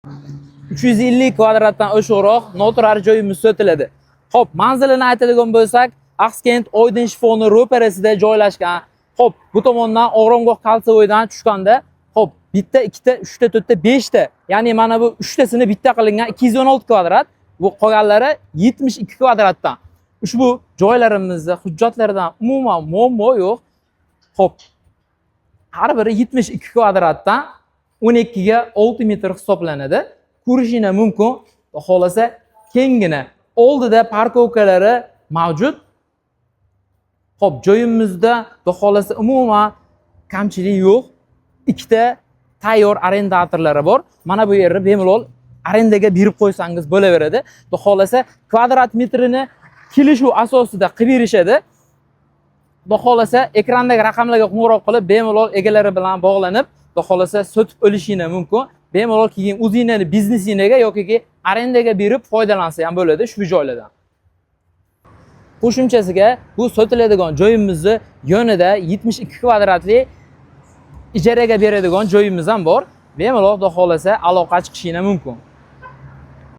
350 kvadratdan oshiqroq noturar joyimiz sotiladi. Xo'p, manzilini aytadigan bo'lsak, Axkent Oydin shifoni ro'parasida joylashgan. Xo'p, bu tomondan Oromgoh кольцевой dan tushganda, xo'p, bitta, ikkita, uchta, to'rtta, beshta, ya'ni mana bu uchtasini bitta qilingan 216 kvadrat, bu qolganlari 72 kvadratdan. Ushbu joylarimizda hujjatlardan umuman muammo yo'q. Xo'p, har biri 72 kvadratdan, 12 ga 6 metr hisoblanadi. Ko'rishinglar mumkin. Xohlasa kenggina. Oldida парковка lari mavjud. Xo'p, joyimizda xudo xohlasa umuman kamchilik yo'q. Ikkita tayyor arendatorlari bor. Mana bu yerni bemalol arendaga berib qo'ysangiz bo'laveradi. Xudo xohlasa kvadrat metrini kelishuv asosida qilib berishadi. Xudo xohlasa ekrandagi raqamlarga qo'ng'iroq qilib, bemalol egalari bilan bog'lanib, xudo xohlasa sotib olishinglar mumkin. Bemalol keyin o'zinglarni biznesinglarga yoki arendaga berib foydalansa ham bo'ladi shu joylardan. Qo'shimchasiga bu sotiladigan joyimizni yonida 72 kvadratli ijaraga beradigan joyimiz ham bor. Bemalol xudo xohlasa aloqa chiqishinglar mumkin.